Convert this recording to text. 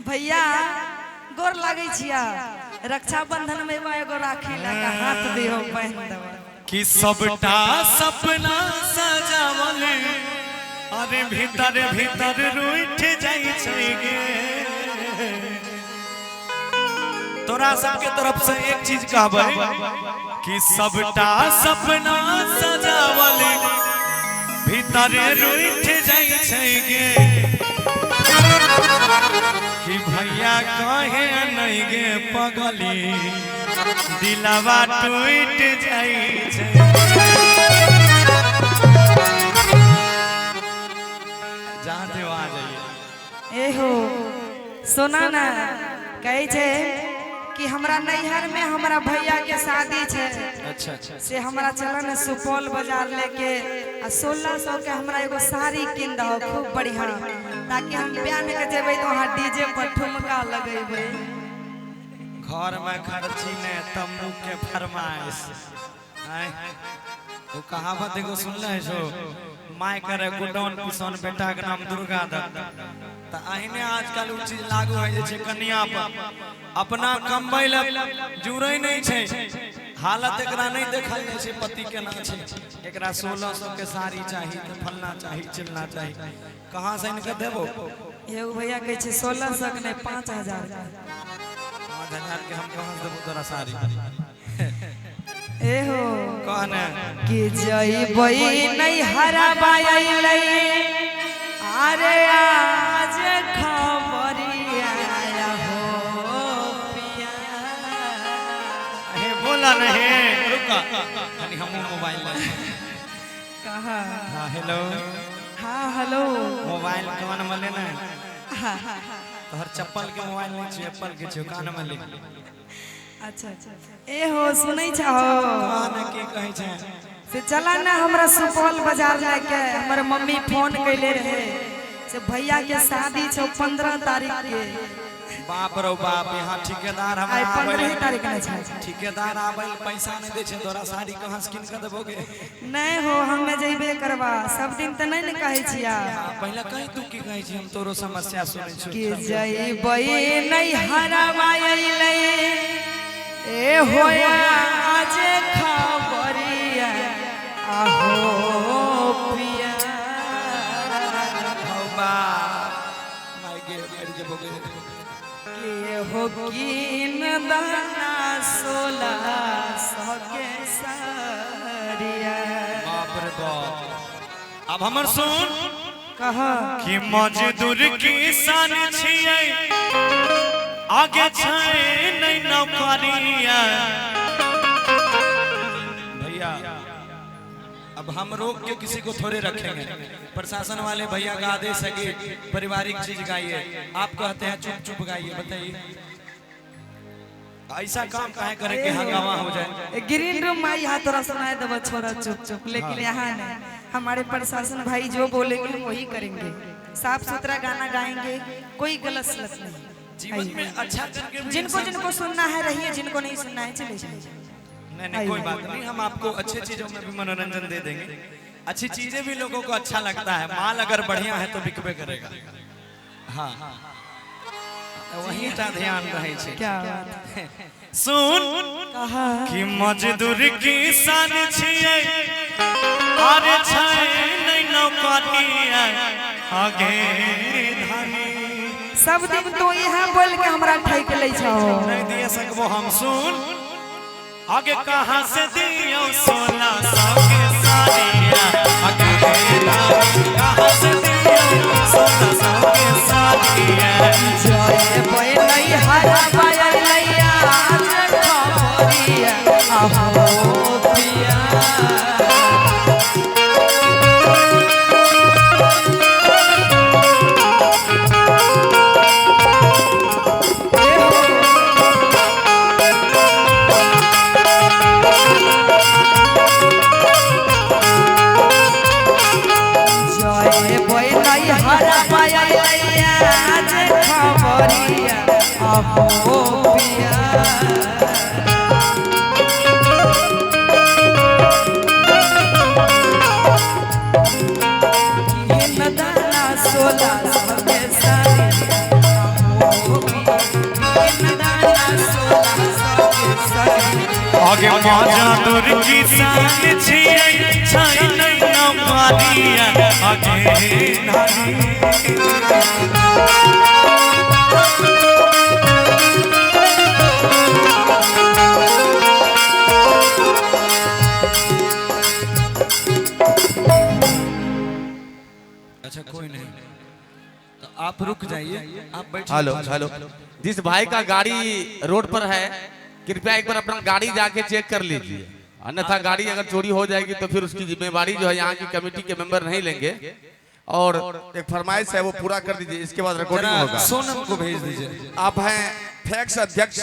भैया गोर लागै छिया, रक्षाबंधन में एगो राखी लगा हाथ दियो पहन देबो। कि सबटा सपना सजावल अरे भीतर भीतर रूठ जाइ छै गे। तोरा सबके तरफ से एक चीज कहबै कि सबटा सपना सजावल भीतर रूठ जाइ छै गे। कि भैया कहे नहीं गे पगली दिलवा टूट जाइ छै। जहाँ थे वहाँ जाइए। एहो सुना ना, कहै छै कि हमरा नैहर में हमरा भैया के शादी छै। अच्छा अच्छा। से हमरा चल न सुपौल बाजार लेके आ 1600 के हमरा एगो साड़ी कीन दहो खूब बढ़िया, ताकि हम ब्याह के जेबै तो वहाँ डीजे पर ठुमका लगेबै। घर में खर्ची ने तम्बू के फरमाइश। आय वो कहावत एगो सुनले है सो my करे गुडौन पिसौन बेटा के नाम दुर्गा दत्त। त अहिने आजकल उ चीज लागू है जे छै कन्या पर अपना कमबै ले जुड़ै नहीं छै, हालत एकरा नहीं देखल जाइ छै पति केना छै। एकरा 1600 के साड़ी चाही त फलना चाही चिलना चाही, कहाँ से इनके देबो? एगो भैया कहै छै 1600 के नहीं 5000 के। 5000 के हम कहाँ से देबो तोरा साड़ी? एहो कह ने कि जइबै नैहरा अइलै अरे आज खबरिया हो पिया। हे बोला नहीं, रुका कनी हमहूँ मोबाइल ले। कहा? हाँ हेलो। हाँ हेलो। मोबाइल कान में लेना है? हाँ। तोहर चप्पल के मोबाइल नहीं छियो, एप्पल के छियो, कान में ले। अच्छा एहो सुनै छहो? कान की कहै छै? से चला ना हमरा सुपौल बाजार जाके, हमर मम्मी फोन कैले रहे से भैया के शादी छौ 15 तारीख के। बाप रो बाप, यहाँ ठेकेदार आइ हमरा 15 तारीख ने छै। ठेकेदार आबै पैसा नहीं दै छै, तोरा साड़ी कहाँ से कीन के देबोगे? नहीं हो, हमे जइबे करबा, सब दिन तऽ नहीं ने कहै छिया। पहले कहीं तू की कहै छी, हम तोरो समस्या सुनै छी। कि जइबै नैहरा अइलै ए होया आज खबरिया आहो पिया। हौ बाप माय गे मरि जेबोगे। के हो कीन दाना 1600 के साड़िया। बाप रे बाप। अब हमर सुन कहा कि मजदूर किसान छियै आगे छै नहीं नौकरिया। भैया अब हम रोक के किसी को थोड़े रखेंगे, प्रशासन वाले भैया का आदेश है कि पारिवारिक चीज गाइए, आप कहते हैं चुप चुप गाइए। बताइए ऐसा काम काहे करे कि हंगामा हो जाए? ग्रीन रूम में यहाँ तोरा सुनाए देबो छोरा चुप चुप, लेकिन यहाँ नहीं। हमारे प्रशासन भाई जो बोलेंगे हम वही करेंगे, साफ सुथरा गाना गाएंगे, कोई गलत सलत नहीं। जीवन में अच्छा करके भी जिनको जिनको सुनना है रहिए, जिनको नहीं सुनना है चले जाइए। नहीं नहीं कोई बात नहीं, हम आपको अच्छे चीजों में भी मनोरंजन दे देंगे। अच्छी चीजें भी लोगों को अच्छा लगता है, माल अगर बढ़िया है तो बिकबे करेगा। हाँ वही टा ध्यान रहे छे। क्या बात है। सुन कहा कि मजदूर किसान छियै अरे छै नहीं नौकरिया आगे धानी। सब दिन तो यहाँ बोल के हमरा ठैक लै छहो। नहीं दिए सकबो हम। सुन आगे कहाँ से दियो 1600 के साड़िया आगे कहाँ से दियो 1600 के साड़िया। जइबै नैहरा अइलै आज खबरिया आहो पिया। जइबै नैहरा अइलै आज खबरिया आहो पिया। किन दाना 1600 के साड़िया आहो मजदूर किसान छियै छै नै नौकरिया अगे नारी। अच्छा कोई नहीं, तो आप रुक जाइए, आप बैठिए। हेलो हेलो, जिस भाई का गाड़ी रोड पर है कृपया एक बार अपना गाड़ी जाके चेक कर लीजिए, अन्यथा गाड़ी अगर चोरी हो जाएगी तो फिर उसकी जिम्मेवारी जो है यहाँ की कमेटी के मेंबर नहीं लेंगे। और एक फरमाइश है वो पूरा कर दीजिए, इसके बाद रिकॉर्डिंग होगा। सोनम को भेज दीजिए। आप हैं फैक्स अध्यक्ष